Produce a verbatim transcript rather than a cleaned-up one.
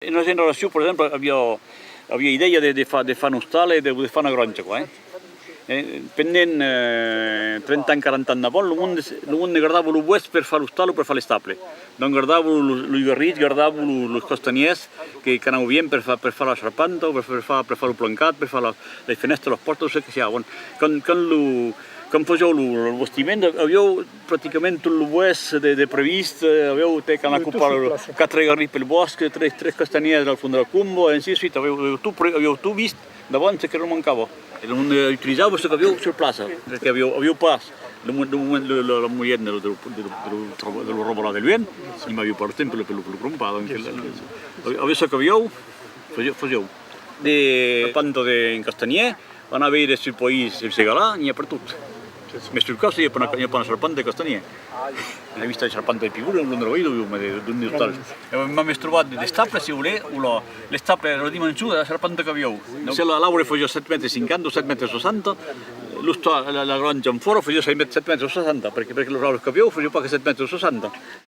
Una generacion, per exemple, aviá, aviá idèia de, de far, de far un ostal e de, de far una granja, quoi, eh. Eh, pendent, eh, trenta ans, quaranta ans davant, lo monde, lo monde gardava lo boès per far l'ostal o per far l'estable. Donc gardava lo, los garrics, gardava lo, los castanhièrs que, qu'anavan bien per far, per far la charpenta, o per, per far, per far lo plancat, per far la, las fenèstras, las pòrtas, o çò que siá. Bon, quand, quand lo, quand fasián lo, lo bastiment, avián practicament tot lo boès de, de previst, eh, avián, tè, qu'anar copar quatre garrics pel bòsc, tres, tres castanhièrs al fons de la comba, e ainsi de suite. Avián, avián tot pre-, avián tot vist davant çò que nos mancava. E lo monde utilizava çò qu'avián sur plaça, perque avián, avián pas lo mo-, lo moment, lo, lo, la moyenne de lo, de lo, de lo, de lo, de lo robar de luènh, ni avián pas lo temps per lo, per lo, per lo crompar, donc, avián çò qu'avián, fasián, fasián. De charpenta de, en castanhièr, anar veire sul país, sul Segalar, n'i a pertot. Mès sul còs, i a pas una, i a pas una charpenta de castanhièr. Ai vist la charpenta de Pivola, lo, lo, lo, mas de, d'un ostal. E m'an mès trobat de, d'estable, se volètz, o la, l'estable, la dimension de la charpenta qu'avián. Se la, l'aubre fasiá sèt mètres cinquanta o sèt mètres seissanta, l'ostal, la, la granja en fòra fasiá sèt mètres, sèt mètres seissanta, perque, perque los aures qu'avián fasián pas que sèt mètres seissanta.